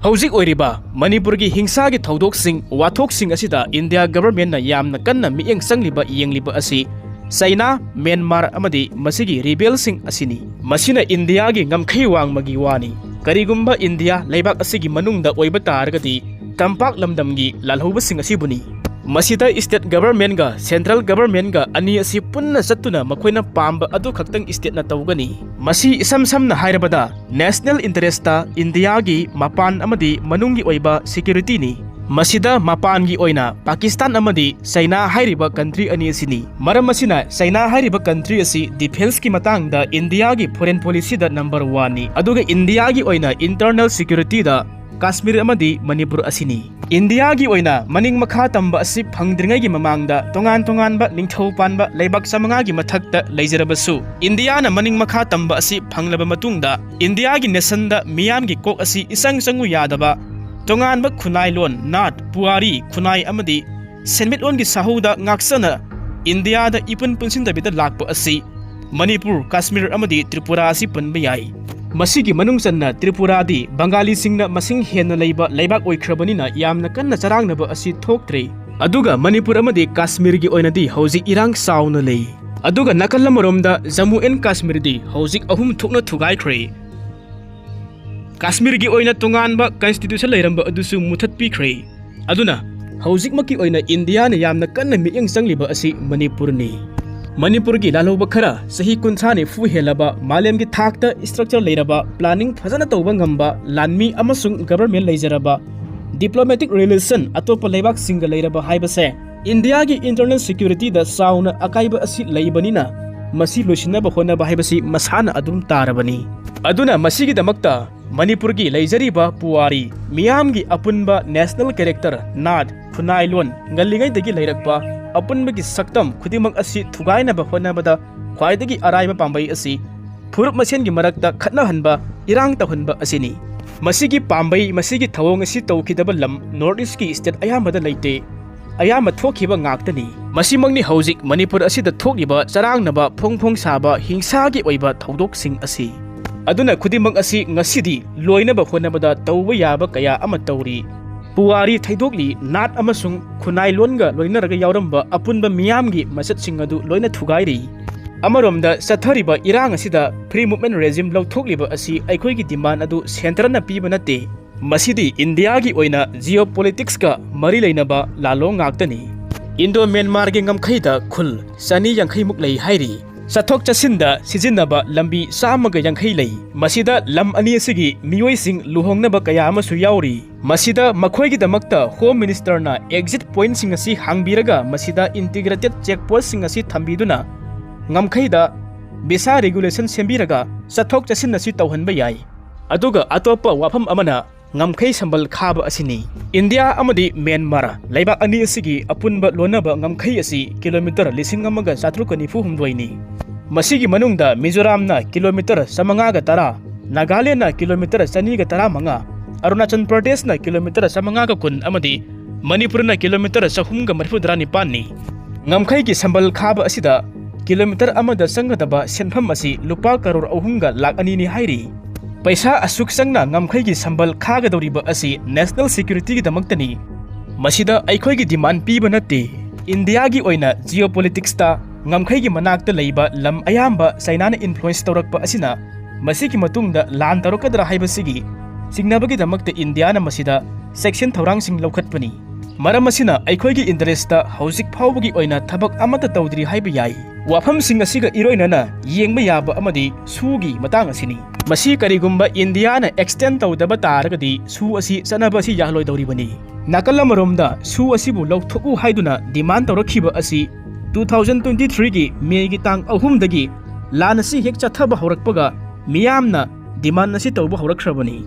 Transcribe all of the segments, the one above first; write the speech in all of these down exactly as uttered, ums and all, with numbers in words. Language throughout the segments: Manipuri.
ꯍꯧꯖꯤꯛ ꯑꯣꯏꯔꯤꯕ ꯃꯅꯤꯄꯨꯔꯒꯤ ꯍꯤꯡꯁꯥꯒꯤ ꯊꯧꯗꯣꯛꯁꯤꯡ, ꯋꯥꯊꯣꯛꯁꯤꯡ ꯑꯁꯤꯗ ꯏꯟꯗꯤꯌꯥ ꯒꯚꯔꯟꯃꯦꯟꯠꯅ ꯌꯥꯝꯅ ꯀꯟꯅ ꯃꯤꯠꯌꯦꯡ ꯆꯪꯂꯤꯕ, ꯌꯦꯡꯂꯤꯕ ꯑꯁꯤ ꯆꯩꯅꯥ, ꯃ꯭ꯌꯥꯟꯃꯥꯔ ꯑꯃꯗꯤ ꯃꯁꯤꯒꯤ ꯔꯤꯕꯦꯜꯁꯤꯡ ꯑꯁꯤꯅꯤ꯫ ꯃꯁꯤꯅ ꯏꯟꯗꯤꯌꯥꯒꯤ ꯉꯝꯈꯩ ꯋꯥꯡꯃꯒꯤ ꯋꯥꯅꯤ꯫ ꯀꯔꯤꯒꯨꯝꯕ ꯏꯟꯗꯤꯌꯥ ꯂꯩꯕꯥꯛ ꯑꯁꯤꯒꯤ ꯃꯅꯨꯡꯗ ꯑꯣꯏꯕ ꯇꯥꯔꯒꯗꯤ, ꯇꯝꯄꯥꯛ ꯂꯝꯗꯝꯒꯤ ꯂꯥꯜꯍꯧꯕꯁꯤꯡ ꯑꯁꯤꯕꯨꯅꯤ꯫ ꯃꯁꯤꯗ ꯁ꯭ꯇꯦꯠ ꯒꯚꯔꯟꯃꯦꯟꯠꯒ ꯁꯦꯟꯇ꯭ꯔꯦꯜ ꯒꯚꯔꯟꯃꯦꯟꯠꯒ ꯑꯅꯤ ꯑꯁꯤ ꯄꯨꯟꯅ ꯆꯠꯇꯨꯅ ꯃꯈꯣꯏꯅ ꯄꯥꯝꯕ ꯑꯗꯨ ꯈꯛꯇꯪ ꯁ꯭ꯇꯦꯠꯅ ꯇꯧꯒꯅꯤ꯫ ꯃꯁꯤ ꯏꯁꯝ ꯁꯝꯅ ꯍꯥꯏꯔꯕꯗ, ꯅꯦꯁꯅꯦꯜ ꯏꯟꯇꯔꯦꯁꯇ ꯏꯟꯗꯤꯌꯥꯒꯤ ꯃꯄꯥꯟ ꯑꯃꯗꯤ ꯃꯅꯨꯡꯒꯤ ꯑꯣꯏꯕ ꯁꯦꯀ꯭ꯌꯨꯔꯤꯇꯤꯅꯤ꯫ ꯃꯁꯤꯗ ꯃꯄꯥꯟꯒꯤ ꯑꯣꯏꯅ ꯄꯥꯀꯤꯁꯇꯥꯟ ꯑꯃꯗꯤ ꯆꯩꯅꯥ ꯍꯥꯏꯔꯤꯕ ꯀꯟꯇ꯭ꯔꯤ ꯑꯅꯤ ꯑꯁꯤꯅꯤ꯫ ꯃꯔꯝ ꯑꯁꯤꯅ ꯆꯩꯅꯥ ꯍꯥꯏꯔꯤꯕ ꯀꯟꯇ꯭ꯔꯤ ꯑꯁꯤ ꯗꯤꯐꯦꯟꯁꯀꯤ ꯃꯇꯥꯡꯗ ꯏꯟꯗꯤꯌꯥꯒꯤ ꯐꯣꯔꯦꯟ ꯄꯣꯂꯤꯁꯤꯗ ꯅꯝꯕꯔ ꯋꯥꯟꯅꯤ꯫ ꯑꯗꯨꯒ ꯏꯟꯗꯤꯌꯥꯒꯤ ꯑꯣꯏꯅ ꯏꯟꯇꯔꯅꯦꯜ ꯁꯦꯀ꯭ꯌꯨꯔꯤꯇꯤꯗ ꯀꯥꯁꯃꯤꯔ ꯑꯃꯗꯤ ꯃꯅꯤꯄꯨꯔ ꯑꯁꯤꯅꯤ꯫ ꯏꯟꯗꯤꯌꯥꯒꯤ ꯑꯣꯏꯅ ꯃꯅꯤꯡ ꯃꯈꯥ ꯇꯝꯕ ꯑꯁꯤ ꯐꯪꯗ꯭ꯔꯤꯉꯩꯒꯤ ꯃꯃꯥꯡꯗ ꯇꯣꯉꯥꯟ ꯇꯣꯉꯥꯟꯕ ꯅꯤꯡꯊꯧ ꯄꯥꯟꯕ ꯂꯩꯕꯥꯛ ꯆꯥꯃꯉꯥꯒꯤ ꯃꯊꯛꯇ ꯂꯩꯖꯔꯕꯁꯨ, ꯏꯟꯗꯤꯌꯥꯅ ꯃꯅꯤꯡ ꯃꯈꯥ ꯇꯝꯕ ꯑꯁꯤ ꯐꯪꯂꯕ ꯃꯇꯨꯡꯗ ꯏꯟꯗꯤꯌꯥꯒꯤ ꯅꯦꯁꯟꯗ ꯃꯤꯌꯥꯝꯒꯤ ꯀꯣꯛ ꯑꯁꯤ ꯏꯆꯪ ꯆꯪꯉꯨ ꯌꯥꯗꯕ ꯇꯣꯉꯥꯟꯕ ꯈꯨꯟꯅꯥꯏꯂꯣꯟ, ꯅꯥꯠ, ꯄꯨꯋꯥꯔꯤ, ꯈꯨꯟꯅꯥꯏ ꯑꯃꯗꯤ ꯁꯦꯟꯃꯤꯠꯂꯣꯟꯒꯤ ꯁꯥꯍꯧꯗ ꯉꯥꯛꯆꯅ ꯏꯟꯗꯤꯌꯥꯗ ꯏꯄꯨꯟ ꯄꯨꯟꯁꯤꯟꯗꯕꯤꯗ ꯂꯥꯛꯄ ꯑꯁꯤ ꯃꯅꯤꯄꯨꯔ, ꯀꯥꯁꯃꯤꯔ ꯑꯃꯗꯤ ꯇ꯭ꯔꯤꯄꯨꯔꯥ ꯑꯁꯤ ꯄꯟꯕ ꯌꯥꯏ꯫ ꯃꯁꯤꯒꯤ ꯃꯅꯨꯡ ꯆꯟꯅ ꯇ꯭ꯔꯤꯄꯨꯔꯥꯗꯤ ꯕꯪꯒꯥꯂꯤꯁꯤꯡꯅ ꯃꯁꯤꯡ ꯍꯦꯟꯅ ꯂꯩꯕ ꯂꯩꯕꯥꯛ ꯑꯣꯏꯈ꯭ꯔꯕꯅꯤꯅ ꯌꯥꯝꯅ ꯀꯟꯅ ꯆꯔꯥꯡꯅꯕ ꯑꯁꯤ ꯊꯣꯛꯇ꯭ꯔꯦ꯫ ꯑꯗꯨꯒ ꯃꯅꯤꯄꯨꯔ ꯑꯃꯗꯤ ꯀꯥꯁꯃꯤꯔꯒꯤ ꯑꯣꯏꯅꯗꯤ ꯍꯧꯖꯤꯛ ꯏꯔꯥꯡ ꯆꯥꯎꯅ ꯂꯩ꯫ ꯑꯗꯨꯒ ꯅꯥꯀꯜ ꯑꯃꯔꯣꯝꯗ ꯖꯝꯃꯨ ꯑꯦꯟ ꯀꯥꯁꯃꯤꯔꯗꯤ ꯍꯧꯖꯤꯛ ꯑꯍꯨꯝ ꯊꯣꯛꯅ ꯊꯨꯒꯥꯏꯈ꯭ꯔꯦ꯫ ꯀꯥꯁꯃꯤꯔꯒꯤ ꯑꯣꯏꯅ ꯇꯣꯉꯥꯟꯕ ꯀꯟꯁꯇꯤꯇ꯭ꯌꯨꯁꯟ ꯂꯩꯔꯝꯕ ꯑꯗꯨꯁꯨ ꯃꯨꯊꯠꯄꯤꯈ꯭ꯔꯦ꯫ ꯑꯗꯨꯅ ꯍꯧꯖꯤꯛꯃꯛꯀꯤ ꯑꯣꯏꯅ ꯏꯟꯗꯤꯌꯥꯅ ꯌꯥꯝꯅ ꯀꯟꯅ ꯃꯤꯠꯌꯦꯡ ꯆꯪꯂꯤꯕ ꯑꯁꯤ ꯃꯅꯤꯄꯨꯔꯅꯤ꯫ ꯃꯅꯤꯄꯨꯔꯒꯤ ꯂꯥꯜꯍꯧꯕ ꯈꯔ ꯆꯍꯤ ꯀꯨꯟꯊ꯭ꯔꯥ ꯅꯤꯐꯨ ꯍꯦꯜꯂꯕ, ꯃꯥꯂꯦꯝꯒꯤ ꯊꯥꯛꯇ ꯁ꯭ꯇ꯭ꯔꯛꯆꯔ ꯂꯩꯔꯕ, ꯄ꯭ꯂꯥꯅꯤꯡ ꯐꯖꯅ ꯇꯧꯕ ꯉꯝꯕ, ꯂꯥꯟꯃꯤ ꯑꯃꯁꯨꯡ ꯒꯚꯔꯟꯃꯦꯟꯠ ꯂꯩꯖꯔꯕ, ꯗꯤꯄ꯭ꯂꯣꯃꯦꯇꯤꯛ ꯔꯤꯂꯦꯁꯟ ꯑꯇꯣꯞꯄ ꯂꯩꯕꯥꯛꯁꯤꯡꯒ ꯂꯩꯔꯕ ꯍꯥꯏꯕꯁꯦ ꯏꯟꯗꯤꯌꯥꯒꯤ ꯏꯟꯇꯔꯅꯦꯜ ꯁꯦꯀ꯭ꯌꯨꯔꯤꯇꯤꯗ ꯆꯥꯎꯅ ꯑꯀꯥꯏꯕ ꯑꯁꯤ ꯂꯩꯕꯅꯤꯅ, ꯃꯁꯤ ꯂꯣꯏꯁꯤꯟꯅꯕ ꯍꯣꯠꯅꯕ ꯍꯥꯏꯕꯁꯤ ꯃꯁꯥꯅ ꯑꯗꯨꯝ ꯇꯥꯔꯕꯅꯤ꯫ ꯑꯗꯨꯅ ꯃꯁꯤꯒꯤꯗꯃꯛꯇ ꯃꯅꯤꯄꯨꯔꯒꯤ ꯂꯩꯖꯔꯤꯕ ꯄꯨꯋꯥꯔꯤ, ꯃꯤꯌꯥꯝꯒꯤ ꯑꯄꯨꯟꯕ ꯅꯦꯁꯅꯦꯜ ꯀꯦꯔꯦꯛꯇꯔ, ꯅꯥꯠ, ꯈꯨꯟꯅꯥꯏꯂꯣꯟ, ꯉꯜꯂꯤꯉꯩꯗꯒꯤ ꯂꯩꯔꯛꯄ ꯑꯄꯨꯟꯕꯒꯤ ꯁꯛꯇꯝ ꯈꯨꯗꯤꯡꯃꯛ ꯑꯁꯤ ꯊꯨꯒꯥꯏꯅꯕ ꯍꯣꯠꯅꯕꯗ ꯈ꯭ꯋꯥꯏꯗꯒꯤ ꯑꯔꯥꯏꯕ ꯄꯥꯝꯕꯩ ꯑꯁꯤ ꯐꯨꯔꯨꯞ ꯃꯁꯦꯟꯒꯤ ꯃꯔꯛꯇ ꯈꯠꯅꯍꯟꯕ, ꯏꯔꯥꯡ ꯇꯧꯍꯟꯕ ꯑꯁꯤꯅꯤ꯫ ꯃꯁꯤꯒꯤ ꯄꯥꯝꯕꯩ, ꯃꯁꯤꯒꯤ ꯊꯧꯑꯣꯡ ꯑꯁꯤ ꯇꯧꯈꯤꯗꯕ ꯂꯝ ꯅꯣꯔꯠ ꯏꯁ꯭ꯠꯀꯤ ꯁ꯭ꯇꯦꯠ ꯑꯌꯥꯝꯕꯗ ꯂꯩꯇꯦ꯫ ꯑꯌꯥꯝꯕ ꯊꯣꯛꯈꯤꯕ ꯉꯥꯛꯇꯅꯤ꯫ ꯃꯁꯤꯃꯛꯅꯤ ꯍꯧꯖꯤꯛ ꯃꯅꯤꯄꯨꯔ ꯑꯁꯤꯗ ꯊꯣꯛꯂꯤꯕ ꯆꯔꯥꯡꯅꯕ, ꯐꯣꯡ ꯐꯣꯡ ꯁꯥꯕ ꯍꯤꯡꯁꯥꯒꯤ ꯑꯣꯏꯕ ꯊꯧꯗꯣꯛꯁꯤꯡ ꯑꯁꯤ꯫ ꯑꯗꯨꯅ ꯈꯨꯗꯤꯡꯃꯛ ꯑꯁꯤ ꯉꯁꯤꯗꯤ ꯂꯣꯏꯅꯕ ꯍꯣꯠꯅꯕꯗ ꯇꯧꯕ ꯌꯥꯕ ꯀꯌꯥ ꯑꯃ ꯇꯧꯔꯤ꯫ ꯄꯨꯋꯥꯔꯤ ꯊꯩꯗꯣꯛꯂꯤ, ꯅꯥꯠ ꯑꯃꯁꯨꯡ ꯈꯨꯟꯅꯥꯏ ꯂꯣꯟꯒ ꯂꯣꯏꯅꯔꯒ ꯌꯥꯎꯔꯝꯕ ꯑꯄꯨꯟꯕ ꯃꯤꯌꯥꯝꯒꯤ ꯃꯁꯛꯁꯤꯡ ꯑꯗꯨ ꯂꯣꯏꯅ ꯊꯨꯒꯥꯏꯔꯤ꯫ ꯑꯃꯔꯣꯝꯗ ꯆꯠꯊꯔꯤꯕ ꯏꯔꯥꯡ ꯑꯁꯤꯗ Free Movement Regime ꯂꯧꯊꯣꯛꯂꯤꯕ ꯑꯁꯤ ꯑꯩꯈꯣꯏꯒꯤ demand ꯑꯗꯨ centreꯅ ꯄꯤꯕ ꯅꯠꯇꯦ꯫ ꯃꯁꯤꯗꯤ ꯏꯟꯗꯤꯌꯥꯒꯤ ꯑꯣꯏꯅ geopoliticsꯀ ꯃꯔꯤ ꯂꯩꯅꯕ ꯂꯥꯜꯂꯣꯡ ꯉꯥꯛꯇꯅꯤ꯫ Indo Myanmarꯒꯤ ꯉꯝꯈꯩꯗ ꯈꯨꯜ ꯆꯅꯤ ꯌꯥꯡꯈꯩꯃꯨꯛ ꯂꯩ ꯍꯥꯏꯔꯤ꯫ ꯆꯠꯊꯣꯛ ꯆꯠꯁꯤꯟꯗ ꯁꯤꯖꯤꯟꯅꯕ ꯂꯝꯕꯤ ꯆꯥꯝꯃꯒ ꯌꯥꯡꯈꯩ ꯂꯩ꯫ ꯃꯁꯤꯗ ꯂꯝ ꯑꯅꯤ ꯑꯁꯤꯒꯤ ꯃꯤꯑꯣꯏꯁꯤꯡ ꯂꯨꯍꯣꯡꯅꯕ ꯀꯌꯥ ꯑꯃꯁꯨ ꯌꯥꯎꯔꯤ꯫ ꯃꯁꯤꯗ ꯃꯈꯣꯏꯒꯤꯗꯃꯛꯇ Home Ministerꯅ exit pointꯁꯤꯡ ꯑꯁꯤ ꯍꯥꯡꯕꯤꯔꯒ ꯃꯁꯤꯗ integrated check postꯁꯤꯡ ꯑꯁꯤ ꯊꯝꯕꯤꯗꯨꯅ ꯉꯝꯈꯩꯗ visa regulation ꯁꯦꯝꯕꯤꯔꯒ ꯆꯠꯊꯣꯛ ꯆꯠꯁꯤꯟ ꯑꯁꯤ ꯇꯧꯍꯟꯕ ꯌꯥꯏ꯫ ꯑꯗꯨꯒ ꯑꯇꯣꯞꯄ ꯋꯥꯐꯝ ꯑꯃꯅ ꯉꯝꯈꯩ ꯁꯝꯕꯜ ꯈꯥꯕ ꯑꯁꯤꯅꯤ꯫ ꯏꯟꯗꯤꯌꯥ ꯑꯃꯗꯤ ꯃ꯭ꯌꯥꯟꯃꯥꯔ ꯂꯩꯕꯥꯛ ꯑꯅꯤ ꯑꯁꯤꯒꯤ ꯑꯄꯨꯟꯕ ꯂꯣꯟꯅꯕ ꯉꯝꯈꯩ ꯑꯁꯤ kilometre ꯂꯤꯁꯤꯡ ꯑꯃꯒ ꯆꯥꯇ꯭ꯔꯨꯛꯀ ꯅꯤꯐꯨ ꯍꯨꯝꯗꯣꯏꯅꯤ꯫ ꯃꯁꯤꯒꯤ ꯃꯅꯨꯡꯗ ꯃꯤꯖꯣꯔꯥꯝꯅ kilometre ꯆꯥꯃꯉꯥꯒ ꯇꯔꯥ, ꯅꯥꯒꯥꯂꯦꯟꯗꯅ kilometre ꯆꯅꯤꯒ ꯇꯔꯥꯃꯉꯥ, ꯑꯔꯨꯅꯥꯆꯜ ꯄ꯭ꯔꯗꯦꯁꯅ kilometre ꯆꯥꯃꯉꯥꯒ ꯀꯨꯟ ꯑꯃꯗꯤ ꯃꯅꯤꯄꯨꯔꯅ kilometre ꯆꯍꯨꯝꯒ ꯃꯔꯤꯐꯨꯇꯔꯥ ꯅꯤꯄꯥꯟꯅꯤ꯫ ꯉꯝꯈꯩꯒꯤ ꯁꯝꯕꯜ ꯈꯥꯕ ꯑꯁꯤꯗ kilometre ꯑꯃꯗ ꯆꯪꯒꯗꯕ ꯁꯦꯟꯐꯝ ꯑꯁꯤ ꯂꯨꯄꯥ ꯀꯔꯣꯔ ꯑꯍꯨꯝꯒ ꯂꯥꯈ ꯑꯅꯤꯅꯤ ꯍꯥꯏꯔꯤ꯫ ꯄꯩꯁꯥ ꯑꯁꯨꯛ ꯆꯪꯅ ꯉꯝꯈꯩꯒꯤ ꯁꯝꯕꯜ ꯈꯥꯒꯗꯧꯔꯤꯕ ꯑꯁꯤ national securityꯒꯤꯗꯃꯛꯇꯅꯤ꯫ ꯃꯁꯤꯗ ꯑꯩꯈꯣꯏꯒꯤ demand ꯄꯤꯕ ꯅꯠꯇꯦ꯫ ꯏꯟꯗꯤꯌꯥꯒꯤ ꯑꯣꯏꯅ geopoliticsꯇ ꯉꯝꯈꯩꯒꯤ ꯃꯅꯥꯛꯇ ꯂꯩꯕ ꯂꯝ ꯑꯌꯥꯝꯕ ꯆꯥꯏꯅꯥꯅ influence ꯇꯧꯔꯛꯄ ꯑꯁꯤꯅ ꯃꯁꯤꯒꯤ ꯃꯇꯨꯡꯗ ꯂꯥꯟ ꯇꯧꯔꯛꯀꯗ꯭ꯔꯥ ꯍꯥꯏꯕꯁꯤꯒꯤ ꯆꯤꯡꯅꯕꯒꯤꯗꯃꯛꯇ ꯏꯟꯗꯤꯌꯥꯅ ꯃꯁꯤꯗ ꯆꯦꯛꯁꯤꯟ ꯊꯧꯔꯥꯡꯁꯤꯡ ꯂꯧꯈꯠꯄꯅꯤ꯫ ꯃꯔꯝ ꯑꯁꯤꯅ ꯑꯩꯈꯣꯏꯒꯤ interestꯇ ꯍꯧꯖꯤꯛ ꯐꯥꯎꯕꯒꯤ ꯑꯣꯏꯅ ꯊꯕꯛ ꯑꯃꯠꯇ ꯇꯧꯗ꯭ꯔꯤ ꯍꯥꯏꯕ ꯌꯥꯏ꯫ ꯋꯥꯐꯝꯁꯤꯡ ꯑꯁꯤꯒ ꯏꯔꯣꯏꯅꯅ ꯌꯦꯡꯕ ꯌꯥꯕ ꯑꯃꯗꯤ ꯁꯨꯒꯤ ꯃꯇꯥꯡ ꯑꯁꯤꯅꯤ꯫ ꯃꯁꯤ ꯀꯔꯤꯒꯨꯝꯕ ꯏꯟꯗꯤꯌꯥꯅ extend ꯇꯧꯗꯕ ꯇꯥꯔꯒꯗꯤ ꯁꯨ ꯑꯁꯤ ꯆꯠꯅꯕ ꯑꯁꯤ ꯌꯥꯍꯜꯂꯣꯏꯗꯧꯔꯤꯕꯅꯤ꯫ ꯅꯥꯀꯜ ꯑꯃꯔꯣꯝꯗ ꯁꯨ ꯑꯁꯤꯕꯨ ꯂꯧꯊꯣꯛꯎ ꯍꯥꯏꯗꯨꯅ demand ꯇꯧꯔꯛꯈꯤꯕ ꯑꯁꯤ two thousand twenty threeꯒꯤ Mayꯒꯤ ꯇꯥꯡ ꯑꯍꯨꯝꯗꯒꯤ ꯂꯥꯟ ꯑꯁꯤ ꯍꯦꯛ ꯆꯠꯊꯕ ꯍꯧꯔꯛꯄꯒ ꯃꯤꯌꯥꯝꯅ demand ꯑꯁꯤ ꯇꯧꯕ ꯍꯧꯔꯛꯈ꯭ꯔꯕꯅꯤ꯫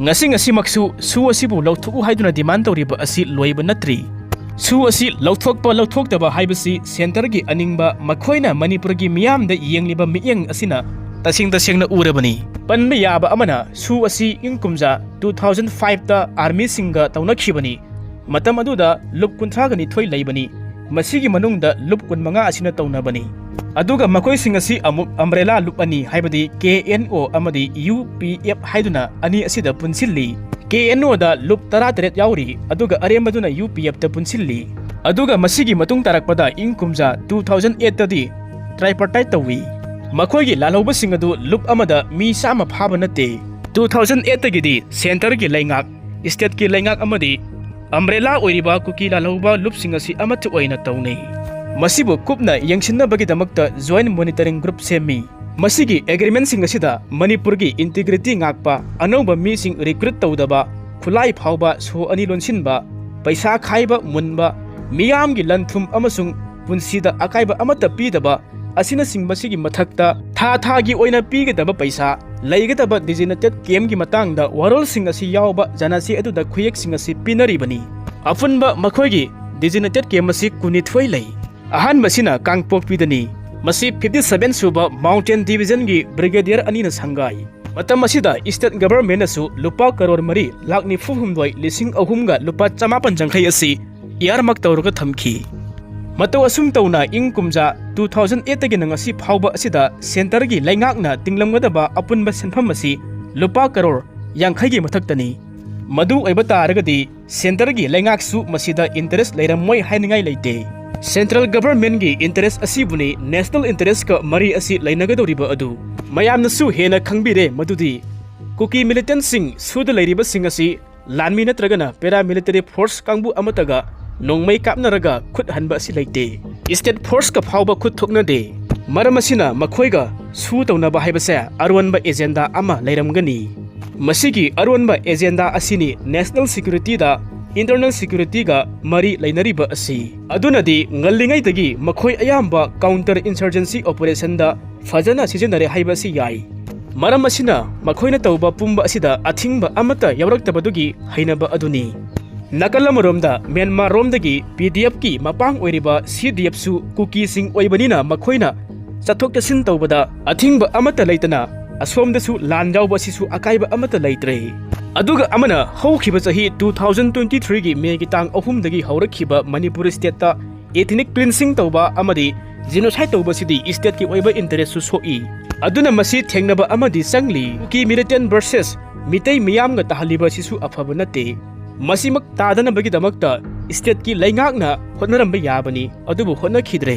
ꯉꯁꯤ ꯉꯁꯤꯃꯛꯁꯨ ꯁꯨ ꯑꯁꯤꯕꯨ ꯂꯧꯊꯣꯛꯎ ꯍꯥꯏꯗꯨꯅ demand ꯇꯧꯔꯤꯕ ꯑꯁꯤ ꯂꯣꯏꯕ ꯅꯠꯇ꯭ꯔꯤ꯫ ꯁꯨ ꯑꯁꯤ ꯂꯧꯊꯣꯛꯄ ꯂꯧꯊꯣꯛꯇꯕ ꯍꯥꯏꯕꯁꯤ centreꯒꯤ ꯑꯅꯤꯡꯕ, ꯃꯈꯣꯏꯅ ꯃꯅꯤꯄꯨꯔꯒꯤ ꯃꯤꯌꯥꯝꯗ ꯌꯦꯡꯂꯤꯕ ꯃꯤꯠꯌꯦꯡ ꯑꯁꯤꯅ ꯇꯁꯦꯡ ꯇꯁꯦꯡꯅ ꯎꯔꯕꯅꯤ꯫ ꯄꯟꯕ ꯌꯥꯕ ꯑꯃꯅ ꯁꯨ ꯑꯁꯤ ꯏꯪ ꯀꯨꯝꯖꯥ two thousand fiveꯇ armyꯁꯤꯡꯒ ꯇꯧꯅꯈꯤꯕꯅꯤ꯫ ꯃꯇꯝ ꯑꯗꯨꯗ ꯂꯨꯞ ꯀꯨꯟꯊ꯭ꯔꯥꯒ ꯅꯤꯊꯣꯏ ꯂꯩꯕꯅꯤ꯫ ꯃꯁꯤꯒꯤ ꯃꯅꯨꯡꯗ ꯂꯨꯞ ꯀꯨꯟꯃꯉꯥ ꯑꯁꯤꯅ ꯇꯧꯅꯕꯅꯤ꯫ ꯑꯗꯨꯒ ꯃꯈꯣꯏꯁꯤꯡ ꯑꯁꯤ ꯑꯃꯨꯛ ꯑꯝꯕ꯭ꯔꯦꯂꯥ ꯂꯨꯞ ꯑꯅꯤ, ꯍꯥꯏꯕꯗꯤ ꯀꯦ ꯑꯦꯟ ꯑꯣ ꯑꯃꯗꯤ ꯌꯨ ꯄꯤ ꯑꯦꯐ ꯍꯥꯏꯗꯨꯅ ꯑꯅꯤ ꯑꯁꯤꯗ ꯄꯨꯟꯁꯤꯜꯂꯤ꯫ ꯀꯦ ꯑꯦꯟ ꯑꯣꯗ ꯂꯨꯞ ꯇꯔꯥꯇꯔꯦꯠ ꯌꯥꯎꯔꯤ, ꯑꯗꯨꯒ ꯑꯔꯦꯝꯕꯗꯨꯅ ꯌꯨ ꯄꯤ ꯑꯦꯐꯇ ꯄꯨꯟꯁꯤꯜꯂꯤ꯫ ꯑꯗꯨꯒ ꯃꯁꯤꯒꯤ ꯃꯇꯨꯡ ꯇꯥꯔꯛꯄꯗ ꯏꯪ ꯀꯨꯝꯖꯥ ꯇꯨ ꯊꯥꯎꯖꯟ ꯑꯦꯠꯇꯗꯤ tripartite ꯇꯧꯏ꯫ ꯃꯈꯣꯏꯒꯤ ꯂꯥꯜꯍꯧꯕꯁꯤꯡ ꯑꯗꯨ ꯂꯨꯞ ꯑꯃꯗ ꯃꯤ ꯆꯥꯝꯃ ꯐꯥꯕ ꯅꯠꯇꯦ꯫ ꯇꯨ ꯊꯥꯎꯖꯟ ꯑꯦꯠꯇꯒꯤꯗꯤ ꯁꯦꯟꯇꯔꯒꯤ ꯂꯩꯉꯥꯛ, ꯁ꯭ꯇꯦꯠꯀꯤ ꯂꯩꯉꯥꯛ ꯑꯃꯗꯤ ꯑꯝꯕ꯭ꯔꯦꯂꯥ ꯑꯣꯏꯔꯤꯕ ꯀꯨꯀꯤ ꯂꯥꯜꯍꯧꯕ ꯂꯨꯞꯁꯤꯡ ꯑꯁꯤ ꯑꯃꯠꯇ ꯑꯣꯏꯅ ꯇꯧꯅꯩ꯫ ꯃꯁꯤꯕꯨ ꯀꯨꯞꯅ ꯌꯦꯡꯁꯤꯟꯅꯕꯒꯤꯗꯃꯛꯇ joint monitoring group ꯁꯦꯝꯃꯤ꯫ ꯃꯁꯤꯒꯤ ꯑꯦꯒ꯭ꯔꯤꯃꯦꯟꯁꯤꯡ ꯑꯁꯤꯗ ꯃꯅꯤꯄꯨꯔꯒꯤ integrity ꯉꯥꯛꯄ, ꯑꯅꯧꯕ ꯃꯤꯁꯤꯡ recruit ꯇꯧꯗꯕ, ꯈꯨꯠꯂꯥꯏ ꯐꯥꯎꯕ ꯁꯣ ꯑꯅꯤ ꯂꯣꯟꯁꯤꯟꯕ, ꯄꯩꯁꯥ ꯈꯥꯏꯕ ꯃꯨꯟꯕ, ꯃꯤꯌꯥꯝꯒꯤ ꯂꯟ ꯊꯨꯝ ꯑꯃꯁꯨꯡ ꯄꯨꯟꯁꯤꯗ ꯑꯀꯥꯏꯕ ꯑꯃꯠꯇ ꯄꯤꯗꯕ ꯑꯁꯤꯅꯆꯤꯡꯕꯁꯤꯒꯤ ꯃꯊꯛꯇ ꯊꯥ ꯊꯥꯒꯤ ꯑꯣꯏꯅ ꯄꯤꯒꯗꯕ ꯄꯩꯁꯥ, ꯂꯩꯒꯗꯕ designated campꯀꯤ ꯃꯇꯥꯡꯗ ꯋꯥꯔꯣꯜꯁꯤꯡ ꯑꯁꯤ ꯌꯥꯎꯕ ꯖꯅꯆꯦ ꯑꯗꯨꯗ ꯈꯨꯌꯦꯛꯁꯤꯡ ꯑꯁꯤ ꯄꯤꯅꯔꯤꯕꯅꯤ꯫ ꯑꯄꯨꯟꯕ ꯃꯈꯣꯏꯒꯤ designated camp ꯑꯁꯤ ꯀꯨꯟꯅꯤꯊꯣꯏ ꯂꯩ꯫ ꯑꯍꯥꯟꯕꯁꯤꯅ ꯀꯥꯡꯄꯣꯛꯄꯤꯗꯅꯤ꯫ ꯃꯁꯤ fifty seven ꯁꯨꯕ Mountain Divisionꯒꯤ Brigadier ꯑꯅꯤꯅ ꯁꯪꯒꯥꯏ꯫ ꯃꯇꯝ ꯑꯁꯤꯗ state governmentꯅꯁꯨ ꯂꯨꯄꯥ ꯀꯔꯣꯔ ꯃꯔꯤ ꯂꯥꯈ ꯅꯤꯐꯨ ꯍꯨꯝꯗꯣꯏ ꯂꯤꯁꯤꯡ ꯑꯍꯨꯝꯒ ꯂꯨꯄꯥ ꯆꯃꯥꯄꯟ ꯌꯥꯡꯈꯩ ꯑꯁꯤ earmark ꯇꯧꯔꯒ ꯊꯝꯈꯤ꯫ ꯃꯇꯧ ꯑꯁꯨꯝ ꯇꯧꯅ ꯏꯪ ꯀꯨꯝꯖꯥ ꯇꯨ ꯊꯥꯎꯖꯟ ꯑꯦꯠꯇꯒꯤꯅ ꯉꯁꯤ ꯐꯥꯎꯕ ꯑꯁꯤꯗ ꯁꯦꯟꯇꯔꯒꯤ ꯂꯩꯉꯥꯛꯅ ꯇꯤꯡꯂꯝꯒꯗꯕ ꯑꯄꯨꯟꯕ ꯁꯦꯟꯐꯝ ꯑꯁꯤ ꯂꯨꯄꯥ ꯀꯔꯣꯔ ꯌꯥꯡꯈꯩꯒꯤ ꯃꯊꯛꯇꯅꯤ꯫ ꯃꯗꯨ ꯑꯣꯏꯕ ꯇꯥꯔꯒꯗꯤ ꯁꯦꯟꯇꯔꯒꯤ ꯂꯩꯉꯥꯛꯁꯨ ꯃꯁꯤꯗ interest ꯂꯩꯔꯝꯃꯣꯏ ꯍꯥꯏꯅꯤꯡꯉꯥꯏ ꯂꯩꯇꯦ꯫ Central governmentꯒꯤ interest ꯑꯁꯤꯕꯨꯅꯤ national interestꯀ ꯃꯔꯤ ꯑꯁꯤ ꯂꯩꯅꯒꯗꯧꯔꯤꯕ ꯑꯗꯨ꯫ ꯃꯌꯥꯝꯅꯁꯨ ꯍꯦꯟꯅ ꯈꯪꯕꯤꯔꯦ ꯃꯗꯨꯗꯤ ꯀꯨꯀꯤ militantꯁꯤꯡ ꯁꯨꯗ ꯂꯩꯔꯤꯕꯁꯤꯡ ꯑꯁꯤ ꯂꯥꯟꯃꯤ ꯅꯠꯇ꯭ꯔꯒꯅ paramilitary force ꯀꯥꯡꯕꯨ ꯑꯃꯠꯇꯒ ꯅꯣꯡꯃꯩ ꯀꯥꯞꯅꯔꯒ ꯈꯨꯠ ꯍꯟꯕ ꯑꯁꯤ ꯂꯩꯇꯦ꯫ State forceꯀ ꯐꯥꯎꯕ ꯈꯨꯠ ꯊꯣꯛꯅꯗꯦ꯫ ꯃꯔꯝ ꯑꯁꯤꯅ ꯃꯈꯣꯏꯒ ꯁꯨ ꯇꯧꯅꯕ ꯍꯥꯏꯕꯁꯦ ꯑꯔꯣꯟꯕ agenda ꯑꯃ ꯂꯩꯔꯝꯒꯅꯤ꯫ ꯃꯁꯤꯒꯤ ꯑꯔꯣꯟꯕ agenda ꯑꯁꯤꯅꯤ national securityꯗ internal securityꯒ ꯃꯔꯤ ꯂꯩꯅꯔꯤꯕ ꯑꯁꯤ꯫ ꯑꯗꯨꯅꯗꯤ ꯉꯜꯂꯤꯉꯩꯗꯒꯤ ꯃꯈꯣꯏ ꯑꯌꯥꯝꯕ counter insurgency operationꯗ ꯐꯖꯅ ꯁꯤꯖꯤꯟꯅꯔꯦ ꯍꯥꯏꯕ ꯑꯁꯤ ꯌꯥꯏ꯫ ꯃꯔꯝ ꯑꯁꯤꯅ ꯃꯈꯣꯏꯅ ꯇꯧꯕ ꯄꯨꯝꯕ ꯑꯁꯤꯗ ꯑꯊꯤꯡꯕ ꯑꯃꯠꯇ ꯌꯥꯎꯔꯛꯇꯕꯗꯨꯒꯤ ꯍꯩꯅꯕ ꯑꯗꯨꯅꯤ꯫ ꯅꯥꯀꯜ ꯑꯃꯔꯣꯝꯗ ꯃ꯭ꯌꯥꯟꯃꯥꯔ ꯔꯣꯝꯗꯒꯤ ꯄꯤ ꯗꯤ ꯑꯦꯐꯀꯤ ꯃꯄꯥꯡ ꯑꯣꯏꯔꯤꯕ ꯁꯤ ꯗꯤ ꯑꯦꯐꯁꯨ ꯀꯨꯀꯤꯁꯤꯡ ꯑꯣꯏꯕꯅꯤꯅ ꯃꯈꯣꯏꯅ ꯆꯠꯊꯣꯛ ꯆꯠꯁꯤꯟ ꯇꯧꯕꯗ ꯑꯊꯤꯡꯕ ꯑꯃꯠꯇ ꯂꯩꯇꯅ ꯑꯁꯣꯝꯗꯁꯨ ꯂꯥꯟ ꯌꯥꯎꯕ ꯑꯁꯤꯁꯨ ꯑꯀꯥꯏꯕ ꯑꯃꯠꯇ ꯂꯩꯇ꯭ꯔꯦ꯫ ꯑꯗꯨꯒ ꯑꯃꯅ ꯍꯧꯈꯤꯕ ꯆꯍꯤ two thousand twenty threeꯒꯤ ꯃꯦꯒꯤ ꯇꯥꯡ ꯑꯍꯨꯝꯗꯒꯤ ꯍꯧꯔꯛꯈꯤꯕ ꯃꯅꯤꯄꯨꯔ stateꯇ Ethnic cleansing ꯇꯧꯕ ꯑꯃꯗꯤ genocide ꯇꯧꯕꯁꯤꯗꯤ stateꯀꯤ ꯑꯣꯏꯕ interestꯁꯨ ꯁꯣꯛꯏ꯫ ꯑꯗꯨꯅ ꯃꯁꯤ ꯊꯦꯡꯅꯕ ꯑꯃꯗꯤ ꯆꯪꯂꯤ꯫ ꯀꯨꯀꯤ militant versus ꯃꯤꯇꯩ ꯃꯤꯌꯥꯝꯒ ꯇꯥꯍꯜꯂꯤꯕ ꯑꯁꯤꯁꯨ ꯑꯐꯕ ꯅꯠꯇꯦ꯫ ꯃꯁꯤꯃꯛ ꯇꯥꯗꯅꯕꯒꯤꯗꯃꯛꯇ stateꯀꯤ ꯂꯩꯉꯥꯛꯅ ꯍꯣꯠꯅꯔꯝꯕ ꯌꯥꯕꯅꯤ, ꯑꯗꯨꯕꯨ ꯍꯣꯠꯅꯈꯤꯗ꯭ꯔꯦ꯫